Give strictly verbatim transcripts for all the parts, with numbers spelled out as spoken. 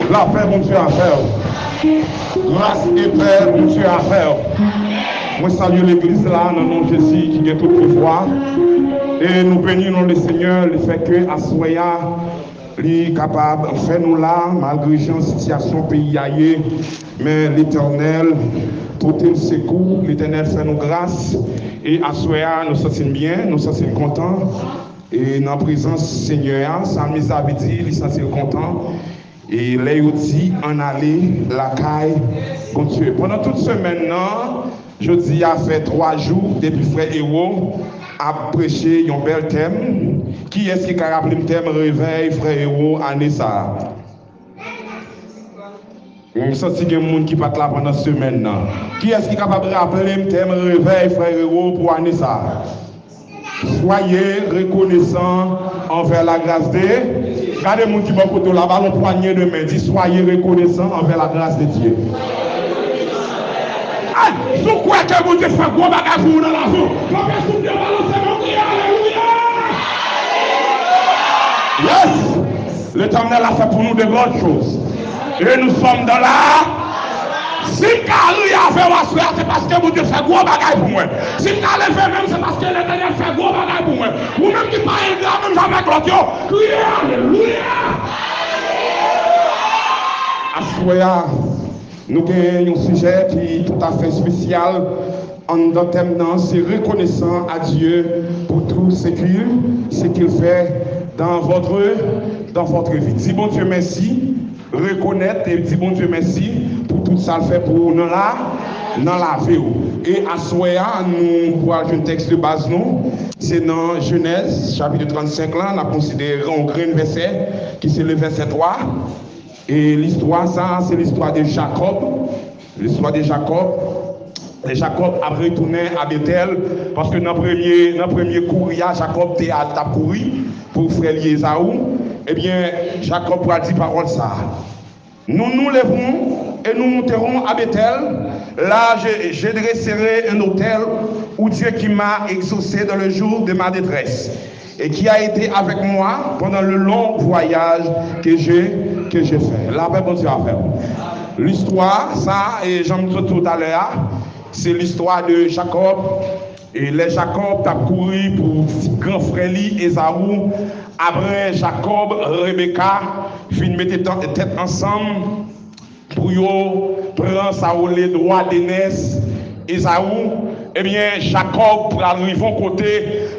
Lapè Bondye avè w. Gras e pè Bondye avè w. Mwen salye legliz la nan non Jezi ki gen tout pouvwa. E nou beni non Lesenyè, lefètke aswè a, li kapab fè nou la, malgre jan sitiyasyon peyi a ye. Men Letènèl pote n sekou, Letènèl fè nou gras. E aswè a, nou santi n byen, nou santi n kontan. E nan prezans Senyè a, salmis la vle di, li santi l kontan. E lè yo di, ann ale lakay Bondye. Pandan tout semèn nan, jodi a fè twa jou depi frè Ewo ap preche yon bèl tèm. Kiyès ki ka raple m tèm revèy frè Ewo ane sa a? M santi gen moun ki pa t la pandan semèn nan. Kiyès ki kapab raple m tèm revèy frè Ewo pou ane sa a? Soyez reconnaissants envers la grâce de. Gade moun ki bò kote w la, ba l yon pwanye de men, di, soyez reconnaissants envers la grâce de Dieu. Ay, si w kwè ke Bondye fè gwo bagay pou ou nan lavi w, kanpe sou pye w, balanse men w, kriye alelouya! Yes! Letènèl a fè pou nou de grann choz. E nou sòm dan la. Si m ka ri avè w aswè a, se paske Bondye fè gwo bagay pou mwen. Si m ka leve men m, se paske Letènèl fè gwo bagay pou mwen. Ou menm ki pa engra menm jan avèk lòt yo, kriye alelouya! Aswè a, nou gen yon sijè ki toutafè espesyal. Anndan tèm nan, se reconnaissant à Dieu pour tout ce qu'il, ce qu'il fait dans votre, dans votre vie. Di Bondye mèsi, rekonèt e di Bondye mèsi pou tout sa l fè pou ou nan la, nan lavi w. E aswè a, nou pral jwenn tèks de baz nou. Se nan Jenèz, chapit trannsenk la, n ap konsidere yon grenn vèsè, ki se le vèsè twa. E listwa sa a, se listwa de Jakòb. Listwa de Jakòb. E Jakòb ap retounen a Betèl, paske nan premye, nan premye kouri a, Jakòb te a, t ap kouri pou frè li Ezaou. Ebyen, Jakòb pral di pawòl sa a. Nous nous lèverons et nous monterons à Béthel. Là, je, je dresserai un autel au Dieu qui m'a exaucé dans le jour de ma détresse et qui a été avec moi pendant le long voyage que j'ai, que j'ai fait. Lapè Bondye avè w. Listwa sa, e jan m di w talè a, se listwa de Jakòb. E lè Jakòb t ap kouri pou gran frè li, Ezaou, apre Jakòb, Rebeka fin mete tan-, tèt ansanm pou yo pran sa yo rele dwa de nès Ezaou, ebyen, Jakòb pral rive yon kote,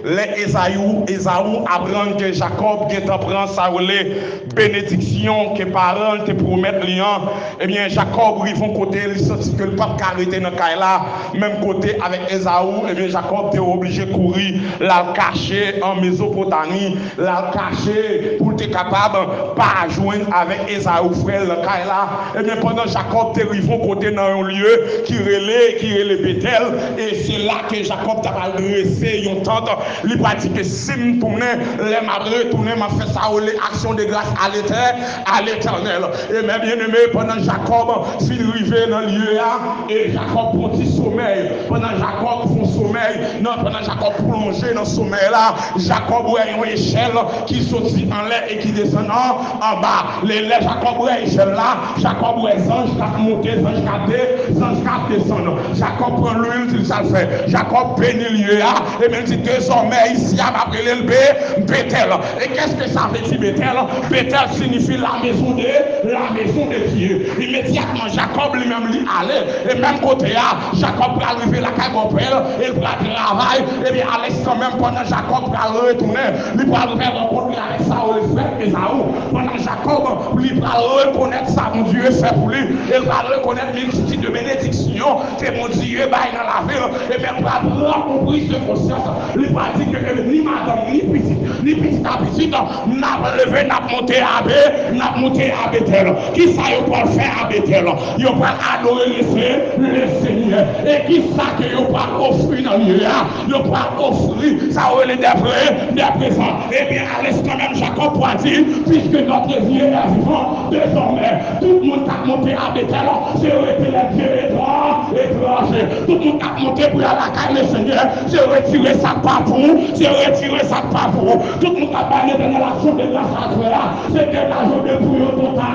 lè Ezaou, Ezaou aprann ke Jakòb gentan pran sa yo rele benediksyon ke paran l te pwomèt li an, ebyen, Jakòb rive yon kote, li santi ke l p ap ka rete nan kay la, menm kote avèk Ezaou, ebyen, Jakòb te oblije kouri, l al kache an Mezopotami, l al kache pou l te kapab pa jwenn avèk Ezaou, frè l, nan kay la. Ebyen, pandan Jakòb te rive yon kote nan yon lye ki rele, ki rele Betèl, e se la ke Jakòb t ap al drese yon tant. Li pral di ke si m tounen, lè m ap retounen, m ap fè sa yo rele aksyon de gras a Letè-, a Letènèl. E men byeneme, pandan Jakòb fin rive nan lye a, e Jakòb pran ti somèy. Pandan Jakòb fè somèy, nan, pandan Jakòb plonje nan somèy la, Jakòb wè yon echèl ki soti anlè e ki desann an, anba. Lè, lè Jakòb wè echèl la, Jakòb wè zanj k ap monte, zanj k ap de-, zanj k ap desann. Jakòb pran lwil, di l sa l fè. Jakòb beni lye a, e men l di, dezòmè, isi a, m ap rele l Be-, Betèl. E qu'est-ce que ça veut dire, Béthel? Béthel signifie la maison de, la maison de Dieu. Imedyatman, Jakòb li menm li ale. E menm kote a, Jakòb pral rive lakay bòpè l, e l pral travay. Ebyen, alèskanmenm, pandan Jakòb pral retounen, li pral fè rankont li avèk sa yo rele frè Ezaou. Pandan Jakòb, li pral rekonèt sa Bondye fè pou li, e l pral rekonèt miltitid de benediksyon ke Bondye bay nan lavi l. Ebyen, l pral pran yon priz de konsyans. Li pral di ke, ebyen, ni madanm, ni pitit, ni pitit a pitit, n ap leve, n ap monte a Be-, n ap monte a Betèl. Kisa yo pral fè a Betèl? Yo pral adore Lese-, Lesenyè. E kisa ke yo pral ofri nan lye a? Yo pral ofri sa yo rele dè pre-, dè prezan. Ebyen, alèskanmenm, Jakòb pral di, puisque notre Dieu est vivant, désormais, tout moun k ap monte a Betèl, se rete les dieux étran-, étrangers. Tout moun k ap monte pou y al lakay Lesenyè, se retire sa k pa pou ou, se retire sa k pa pou ou. Tout moun k ap bay Letènèl aksyon de gras aswè a, se degaje w de pou yo tota,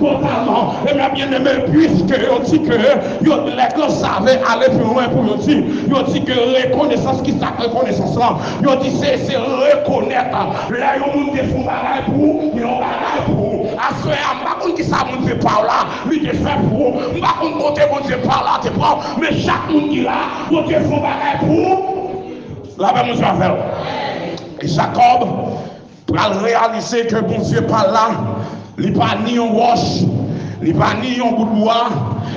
totalman. E men, byeneme, piske yo di ke yo, nèg lan save ale pi lwen pou yo di, yo di ke rekonesans, ki sa k rekonesans lan? Yo di se, se rekonèt lè yon moun te fè yon bagay pou ou, yon bagay pou ou. Aswè a, m pa konn ki sa Bondye pa w la, li te fè pou ou. M pa konn kote Bondye pa w la te pran, men chak moun ki la, Bondye fè yon bagay pou ou. Lapè Bondye avè w. E Jakòb pral reyalize ke Bondye pa l la, li pa ni yon wòch, li pa ni yon bout bwa,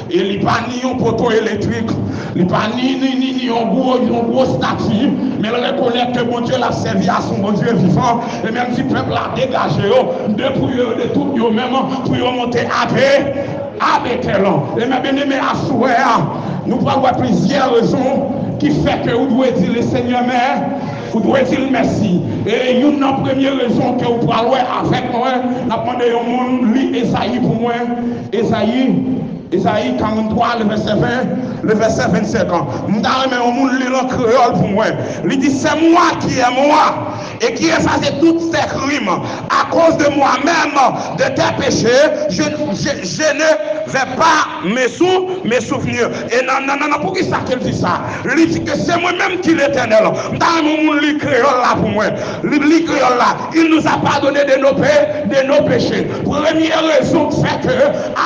e li pa ni yon poto elektrik, li pa ni, ni, ni, ni yon gwo, yon gwo estati, men l rekonèt ke Bondye l ap sèvi a se yon Bondye vivan, e menm di pèp la degaje yo, depouye yo de tout yo menm, pou yo monte a pye. A Betèl. E men, byeneme, aswè a, nou pral wè plizyè rezon ki fè ke ou dwe di Lesenyè mè-, ou dwe di l mèsi. E youn nan premye rezon ke ou pral wè avèk mwen, n ap mande yon moun li Ezayi pou mwen. Ezayi, Ezayi karant twa, le vèsè ven, le vèsè vennsenk. M ta renmen yon moun li l an kreyòl pou mwen. Li di, c'est moi qui est moi. Et qui efface tous tes crimes. À cause de moi-même, de tes péchés, je, je, je ne vais pas me sou-, me souvenir. E nan, nan, nan, nan, poukisa ke l di sa? Li di ke se mwen menm ki Letènèl. M ta renmen yon moun li kreyòl la pou mwen. Li, li kreyòl la. Il nous a pardonné de nos pé-, de nos péchés. Premye rezon k fè ke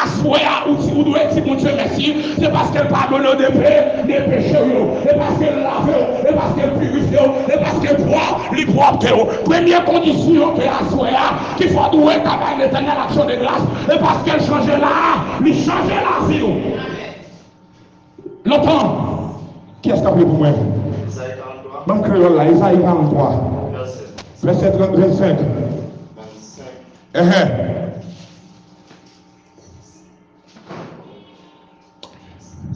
aswè a ou di, ou dwe di Bondye mèsi, se paske l padone w de pe-, de peche w yo, e paske l lave w, e paske l pirifye w, e paske l pwòp, li pwòpte w. Premye kondisyon ke aswè a, ki fè w dwe ka bay Letènèl aksyon de gras, e paske l chanje la, li chanje lavi w. Lontan, kiyès k ap li pou mwen? Ezayi karant twa. Ban m kreyòl la, Ezayi karant twa. Vèsè. Vèsè trant, vennsenk. Vennsenk. Enhen.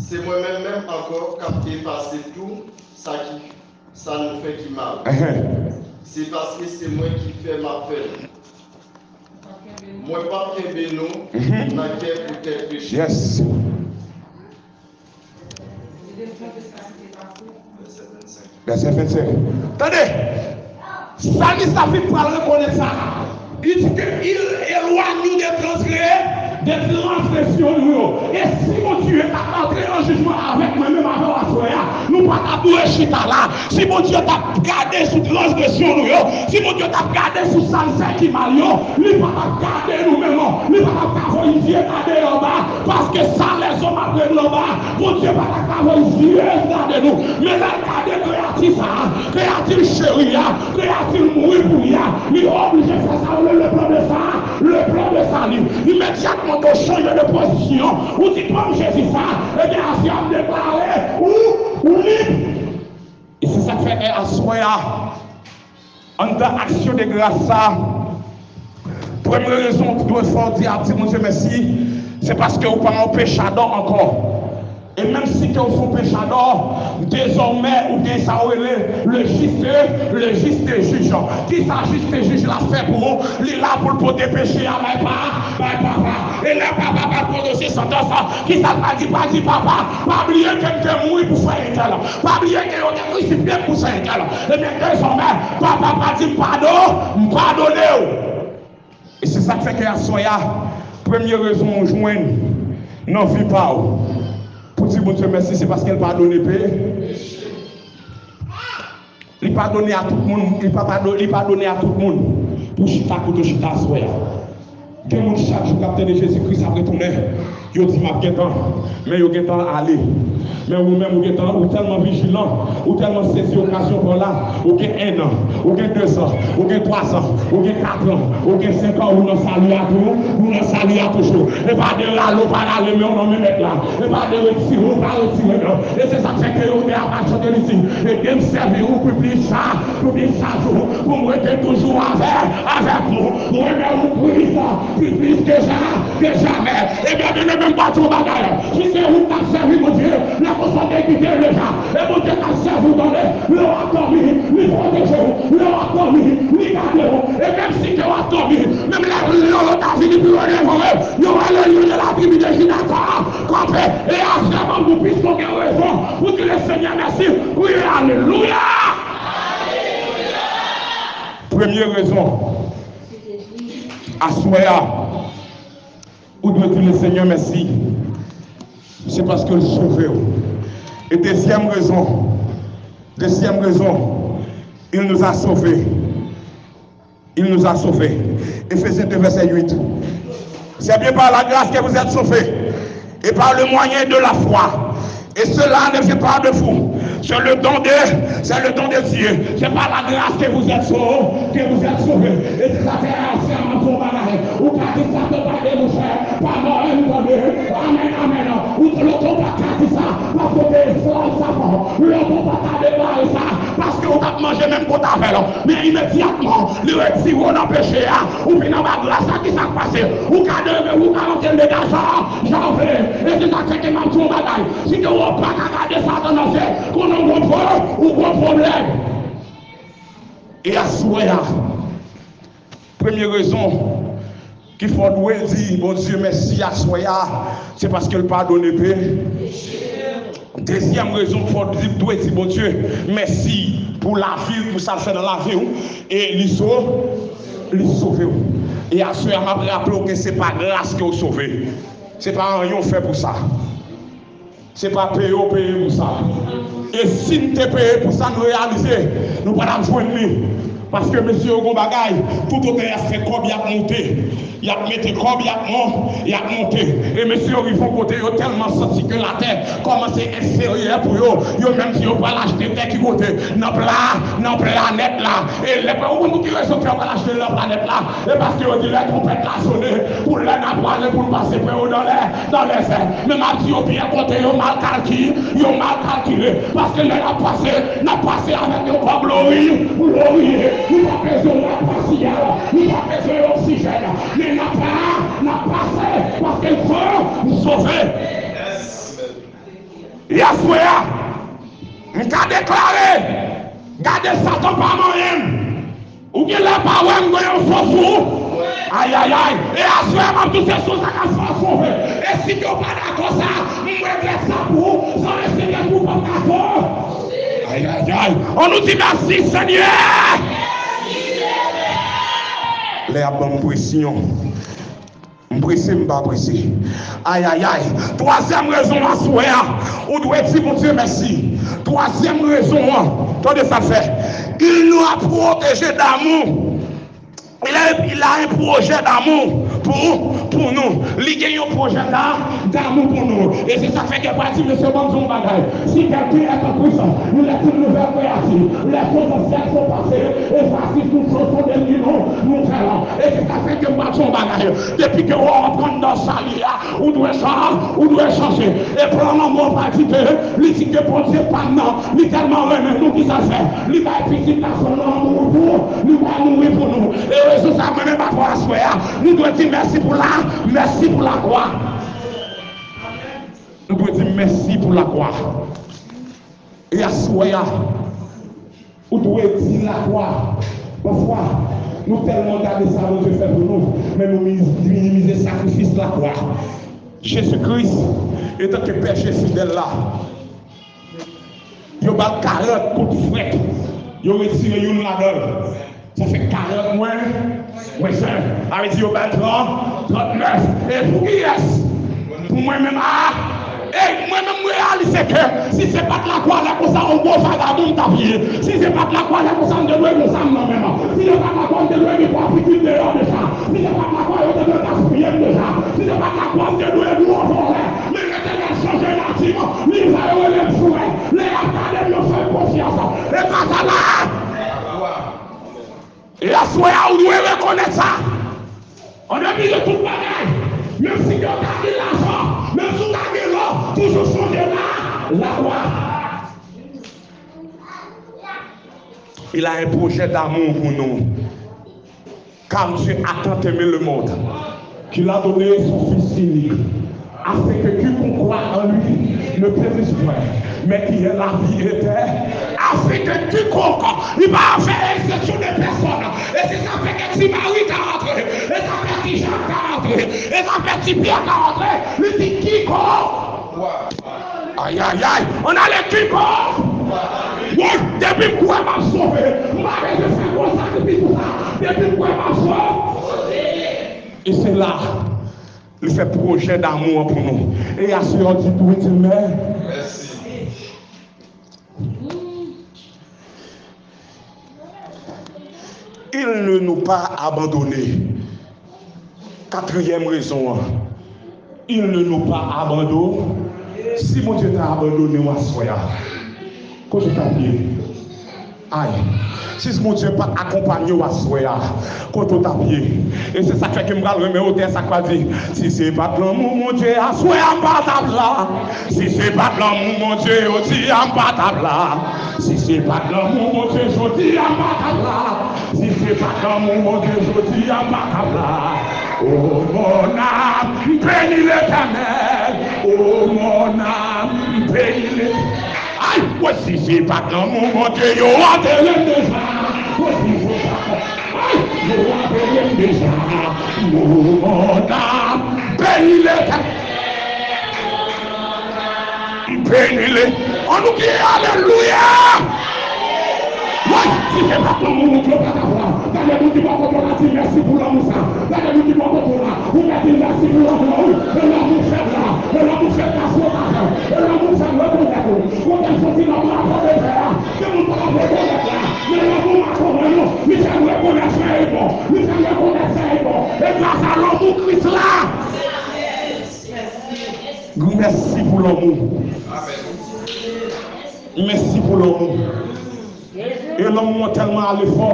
Se mwen menm menm ankò k ap efase tou sa ki, sa nou fè ki mal. Enhen. Se paske se mwen ki fè m ap fè l. Mwen p ap kenbe nou, mhm, nan kè poutèt peche. Yes. Vèsè vennsenk. Tande! Salmis la fin pral rekonèt sa. Li di ke il éloigne nous de transgré-, de transgresyon nou yo. E si Bondye t ap antre an jijman avèk mwen menm avè w aswè a, nou pa t ap dwe chita la. Si Bondye t ap gade sou transgresyon nou yo, si Bondye t ap gade sou sa n fè ki mal yo, li pa t ap gade nou menm, li pa t ap ka voye zye gade anba, paske sa lèzòm ap regle anba, Bondye pa t ap ka voye zye l gade nou. Men lè l gade kreyati sa a, kreyati l cheri a, kreyati l mouri pou li a, li oblije fè sa yo rele le plan de sa, le plan de salut. Imedyatman ke w chanje de pozisyon, ou di, "Ban m Jezi sa," ebyen, aswè a m deklare ou, ou lib. E se sa k fè, e, aswè a, anndan aksyon de gras sa, premye rezon ki dwe fè w di, ap di Bondye mèsi, se paske ou pa yon pechadò ankò. E menm si ke w se yon pechadò, dezòmè ou gen sa w rele le juste, le juste juge. Kisa juste juge la fè pou ou? Li la pou l pote peche a bay pa, bay papa. E lè papa pral pwononse santans, kisa l pral di? Pral di, "Papa, pa bliye ke m te mouri pou frè entèl. Pa bliye ke yo te krisifye m pou frè entèl." Ebyen, dezòmè, papa pral di, "M padon, m padone w." E se sa k fè ke aswè a, premye rezon w jwenn nan vi pa w pou di Bondye mèsi, se paske l padone pe-, Li padone a tout moun, li pa pado-, li padone a tout moun. Pou chita kote w chita aswè a. Gen moun chak jou k ap tande Jezi Kris ap retounen. Yo di, "M ap gentan." Men yo gentan ale. Men ou menm, ou gentan, ou tèlman vijilan, ou tèlman sezi okazyon pa w la, ou gen en an, ou gen dezan, ou gen twazan, ou gen katran, ou gen senkan, ou nan sali a tou, ou nan sali a toujou. E pa de rale w pa rale men w nan men Mèt la. E pa de retire w pa retire men w. E se sa k fè ke yo te ap chante li di, "Ede m sèvi ou pi plis chak, pi plis chak jou, pou m rete toujou avè, avèk ou. Renmen ou plis, pi plis ke ja, ke jamè." Ebyen, byeneme, m pral di w yon bagay. Si se ou k t ap sèvi Bondye, lè konsa w te kite l deja. E Bondye k ap sèvi w, tande, lè w ap dòmi, li pwoteje w. Lè w ap dòmi, li gade w. E menm si ke w ap dòmi, menm lè lyon yo ta vini pou yo devore, yo wè le lion de la tribu de Juda sa kanpe. E a sèman nou, piske w gen rezon pou di Lesenyè mèsi, kriye alelouya! Premye rezon, aswè a, Le Seigneur, merci. C'est parce que le Sauveur. Et deuxième raison, deuxième raison, il nous a sauvés. Il nous a sauvés. Éphésiens deux, verset huit. C'est bien par la grâce que vous êtes sauvés, et par le moyen de la foi. Et cela ne vient pas de vous. C'est le don de, c'est le don de Dieu. C'est par la grâce que vous êtes sauvés, que vous êtes sauvés. Et c'est ça, c'est un bon bagage. Ou ka di sa, se pa de mouchè, pa mwen, tande. Amèn, amèn. Ou, lontan ou pa ka di sa, paske ou te esklav Satan. Lontan ou pa ka deklare sa, paske ou t ap manje menm kot avè l. Men imedyatman, li retire w nan peche a, ou vin anba gras la, ki sa k pase? Ou ka leve, ou ka rantre nan dega sa, jan w vle. E se sa k fè ke m ap di w yon bagay. Si ke w pa ka gade Satan nan je, konnen w gon pwo-, ou gon pwoblèm. E aswè a, premye rezon ki fè w dwe di Bondye mèsi aswè a, se paske l padone pe. Dezyèm rezon k fè w di, dwe di Bondye mèsi pou lavi l, pou sa l fè nan lavi w, e li so-, li sove w. E aswè a, m ap raple w ke se pa gras ke w sove. Se pa anyen w fè pou sa. Se pa peye w peye pou sa. E si n te peye pou sa, n reyalize, nou pa t ap jwenn li. Paske mesye yo gon bagay, toutotan y ap fè kòb, y ap monte. Y ap mete kòb, y ap mon-, y ap monte. E mesye yo rive yon kote, yo tèlman santi ke latè kòmanse enferyè pou yo. Yo menm di yo pral achte tè ki kote? Nan pla-, nan planèt la. E lè pa, ou konn pou ki rezon ke yo pral achte nan planèt la? E paske yo di lè twonpèt la sone, pou lè n a prale pou n pase pran yo nan lè, nan lèzè. Men m ap di yo byen konte, yo mal kalki-, yo mal kalkile. Paske lè n ap pase, n ap pase avèk yon kò glori-, gloriye. Nou pa bezwen rapasyèl, nou pa bezwen oksijèn. Men n ap pa, n ap pase, paske n so-, n sove. Yaswè a, m ka deklare, gade Satan pa manyen m. Ou genlè pa wè m gen yon fòs sou ou. Ayayay. E aswè a, m ap di w se sou sa k ap fè w sove. E si ke w pa dakò sa, m regrèt sa pou ou. San Lesenyè, pou w p ap dakò. Ayayay. Ann nou di mèsi, Senyè. Lè y ap ban m presyon. M prese, m pa prese. Ayayay. Twazyèm rezon aswè a, ou dwe di Bondye mèsi. Twazyèm rezon an, tande sa l fè. Il nous a protégés d'amour. Il a, il a un projet d'amour pour, pour nous. Li gen yon pwojè d'a-, d'amour pou nou. E se sa k fè ke pral di, mesye, ban m di yon bagay. Si quelqu'un est en Christ, il est une nouvelle créature. Les choses anciennes sont passées, et voici toutes choses sont devenues nouvelles. E se sa k fè ke m pral di yon bagay. Depi ke w aprann nan sali a, ou dwe cha-, ou dwe chanje. E plan lanmò pa kite, li di ke Bondye pa m nan, li tèlman renmen nou, ki sa l fè? Li bay pitit gason l nan mouri pou, li bay mouri pou nou. E rezon sa mwen menm avè w aswè a, nou dwe di mèsi pou la, mèsi pou lakwa. Nou dwe di mèsi pou lakwa. E aswè a, ou dwe di lakwa. Pafwa, nou tèlman gade sa Bondye fè pou nou, men nou mi-, minimize sakrifis lakwa. Jezi Kris, etanke bèje fidèl la, yo ba l karant kout frèt, yo retire youn ladan l. Sa fè karant mwen, mwen zen. Sa vle di yo ba l trant, trantnèf. E pou kiyès? Pou mwen menm a. E mwen menm, mwen reyalize ke si se pa t lakwa, lè konsa, yon gwo vagabon m t ap ye. Si se pa t lakwa, lè konsa, m te dwe gen zam nan men m. Si se pa t lakwa, m te dwe gen twa pitit deyò deja. Si se pa t lakwa, yo te dwe gaspiye m deja. Si se pa t lakwa, m te dwe gen yon vòlè. Men Letènèl chanje nati m. Li fè yo rele m frè. Lè y ap gade m, yo fè m konfyans. E gras a la. E aswè a, ou dwe rekonèt sa. An depi de tout bagay, menm si yo ta gen lajan, menm si w ta gen lò, toujou sonje la, lakwa. Il a un projet d'amour pour nous. Car Dieu a tant aimé le monde qu'il a donné son Fils unique, afin que quiconque croit en lui ne périsse point, mais qu'il ait la vie éternelle. Afin que quiconque, li pa fè eksepsyon de pèsòn. E se sa fè ke ti Mari ka antre, e sa fè ti Jak ka antre, e sa fè ti Pyè ka antre, li di kikonk. Ayayay, ann ale kikonk. Wi, depi m kwè m ap sove, m pa bezwen fè gwo sakrifis pou sa. Depi m kwè m ap sove. E se la, Li fè pwojè damou an pou nou. E aswè a, di tou, di l mè. Il ne nous pas abandonné. Katriyèm rezon an. Il ne nous pas abandonné. Si Bondye ta abandone w aswè a, kote w t ap ye? Ay, si Bondye pa t akonpanye w aswè a, kote w t ap ye? E se sa k fè ke m pral renmen otè sa k pral di, si se pa t lanmou Bondye, aswè a m pa t ap la. Si se pa t lanmou Bondye, jodi a m pa t ap la. Si se pa t lanmou Bondye, jodi a m pa t ap la. Si se pa t lanmou Bondye, jodi a m pa t ap la. Oh, mon âme, bénis l'Éternel. Oh, mon âme, bénis l'Éternel. Ay, wè si se pa t lanmou Bondye, yo antere m deja. Wè si se pa t, ay, yo antere m deja. Mon âme, bénis l'Éternel. Bénis l'Éternel. An nou kriye alelouya. Wè si se pa t lanmou Bondye, yo pa t ap la. Gade moun ki bò kote w la, di mèsi pou lanmou sa. Gade moun ki bò kote w la, ou ka di mèsi pou lanmou an, wi. E lanmou fèb la, e lanmou fèb la, sou ta fè, e lanmou fèb la, rekonèt ou. Ou te soti nan bra pòtepè a, gen moun pa t ap rekonèt la, men lanmou makonnen nou, li fè m rekonèt sa e bon, li fè m rekonèt sa e bon. E gras a lanmou Kris la. Mèsi pou lanmou. Mèsi pou lanmou. E lanmou an tèlman ale fò.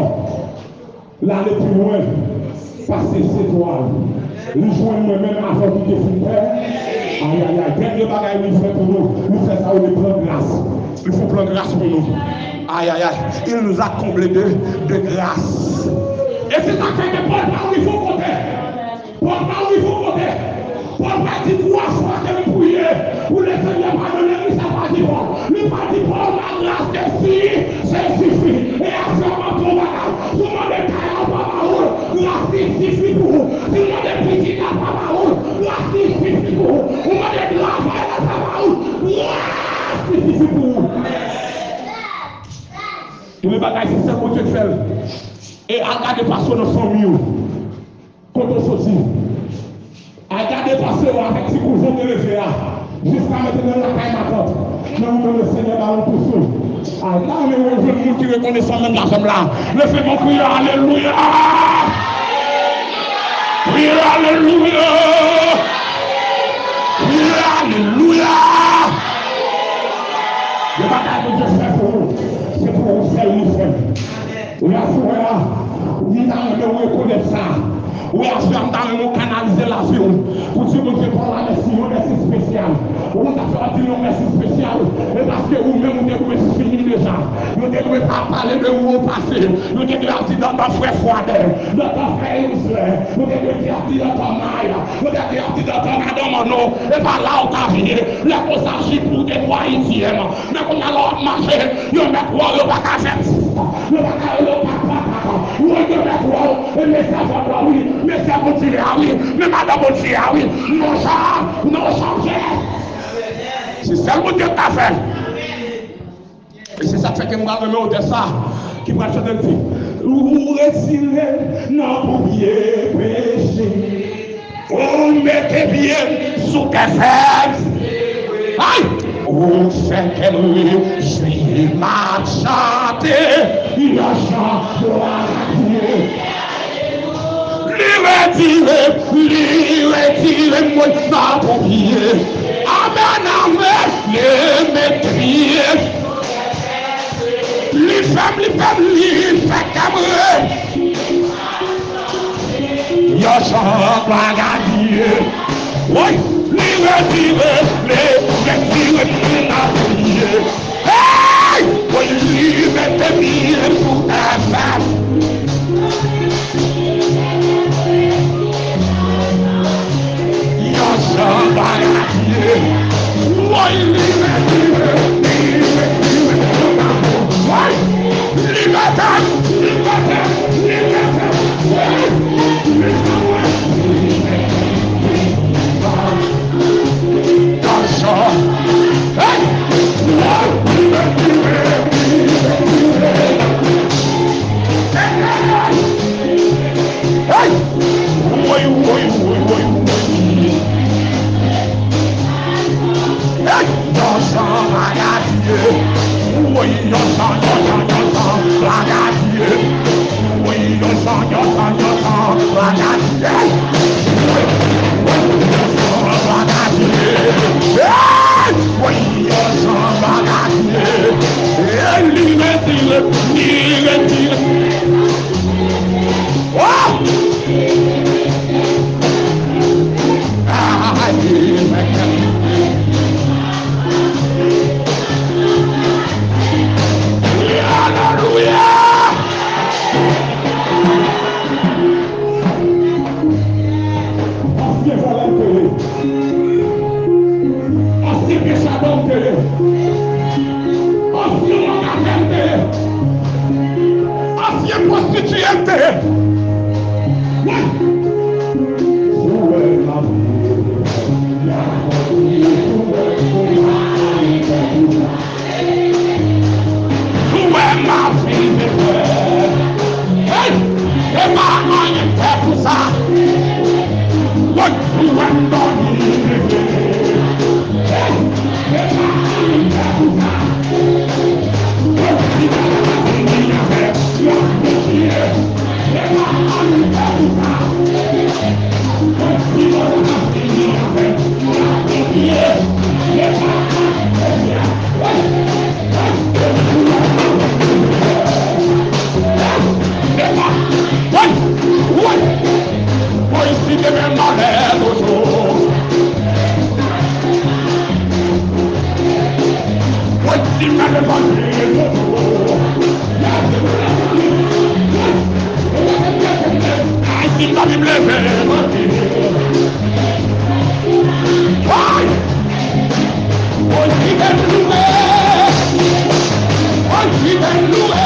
L ale pi lwen pase zetwal. Li jwenn mwen menm avan m te fin fè. Ayayay, dènye bagay li fè pou nou, li fè sa yo rele plan gras. Li fè plan gras pou nou. Ayayay, il nous a comblés de, de grâce. E se sa k fè ke Pòl pa rive yon kote. Pòl pa rive yon kote. Pòl pa di twa fwa ke m priye pou Lesenyè padone m, li sa pa di Pòl. Li pa di Pòl, la grâce te si, se sifi. E aswè m ap di w bagay. Si w mande kay la, yo pa ba ou l, gras li sifi pou ou. Si w mande pitit la, yo pa ba ou l, gras li sifi pou ou. Ou mande travay la, yo pa ba ou l, gras li sifi pou ou. Gen de bagay se sèl Bondye k fè l. E al gade pase w nan fanmi w. Kote w soti? Al gade pase w avèk ti kouzen w te leve a. Jiska mentnan nan lakay matant. Men ou menm Lesenyè ba ou plis ou. Al la, men ou jwenn moun ki rekonesan menm jan m la. Leve men w kriye alelouya! Kriye alelouya! Kriye alelouya! Gen bagay Bondye fè pou ou, se pou ou sèl li fè. Ou la fè a, m ta renmen w rekonèt sa. Ou la fè a, m ta renmen w kanalize lavi w pou di Bondye pa w la mèsi, yon mèsi espesyal. Ou konn sa fè w ap di l yon mèsi espesyal? E paske ou menm ou te dwe fini deja. Yo te dwe pa pale de ou o pase. Yo te dwe ap di dantan frè Fwadè, dantan frè Erislen. Yo te dwe ap di dantan May. Yo te dwe ap di dantan madanm Anno. E pa la ou ta vye. Lè konsa jip ou te dwe Ayisyèn. Men kounye a lè w ap mache, yo mèt wè w, yo pa ka fè sis, yo pa ka rele w patat, patat. Woy, yo mèt wè w, e mesye a fè w wi, mesye Bondye a wi, men madanm Bondye a wi. Non, sa, non, chanje. Se sèl Bondye k ka fè. E se sa k fè ke m pral renmen otè sa, ki pral chante l di, ou retire m nan boubye peche. Ou mete pye m sou tè fèm. Ay! Ou fè kè m rejwi, m ap chante yon chan glwa a Dye. Li retire, li retire mwen nan boubye. Amèn, amèn. Li met pye. Li fè m, li fè m, li fè kè m re- Yon chan glwa a Dye. Woy, li retire, li retire m nan pye. Hey! Woy, li mete pye m sou tè fèm. Yon chan glwa a Dye. Woy, li retire, li retire m nan pye. Woy, li mete m, li mete m, li mete m. Woy, li fè mwen, li mete m. Ansyen lokatè m te ye. Ansyen pwostitiye m te ye. Wi. Ou wè m ap viv. Ou wè m ap viv. Hey! E pa anyen fè pou sa. Woy! Ou wè m dòmi. Woy! Woy! Woy, si demen malè toujou. Woy, si malè toujou. Ay, si pa vin leve, ay! Woy, si te louwe. Woy, si te louwe.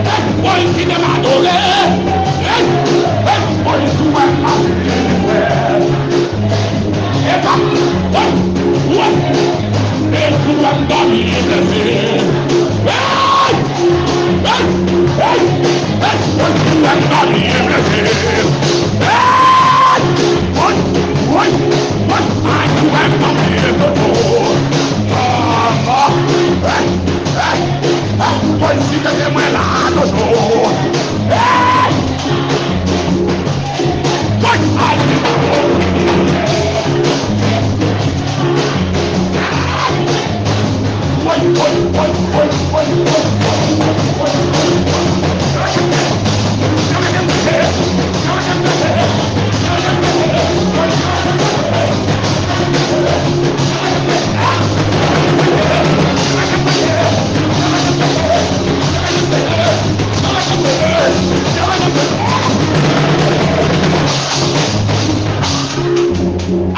Hey, woy, si te adore. Hey, hey, woy, si wè la. Epa, woy, woy. E si wè m dòmi blese. Hey! Hey! Hey! Hey! Woy, si wè m dòmi blese. Hey! Woy, woy, woy. Ay, si wè m dòmi blese. Ah, ah. Hey! Hey! Hey! Woy, si te mwen la toujou. Hey!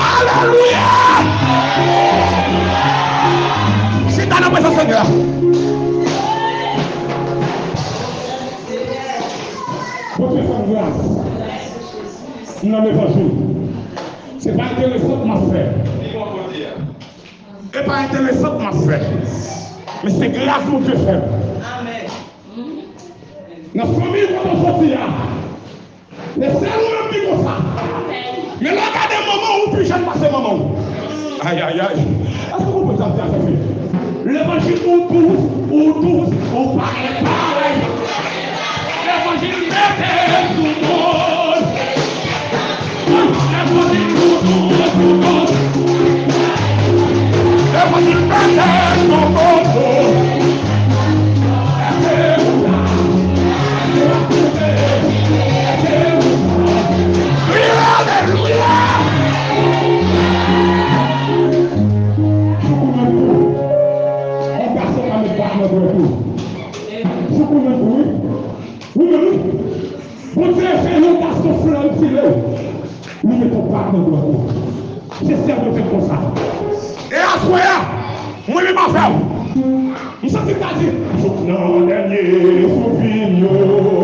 Alelouya! Chita nan prezans Senyè a. Bondye fè m gras. M nan levanjil. Se pa enteresant m ap fè. E pa enteresant m ap fè. Men se gras Bondye fè m. Nan fanmi kote w soti a, se sèl ou menm ki konsa. Men lè w gade manman w, ou pi jèn pase manman w. Ayayay. Èske w konprann sa m di a, sèvi? Levanjil ou dous, ou dous, ou parèt parèy. Levanjil mete sou moun. Levanjil dous, dous, dous, dous. Levanjil mete sou moun. Alelouya! Jou konnen pou ou. On gason pa met bwa nan dwèt ou. Jou konnen pou ou, wi. Wi, men wi. Bondye fè yon gason flè retire w. Li met yon bag nan dwèt ou. Se sèl Bondye k konsa. E aswè a, mwen menm avè w, m santi m ta di, jouk nan dènye soupir yo.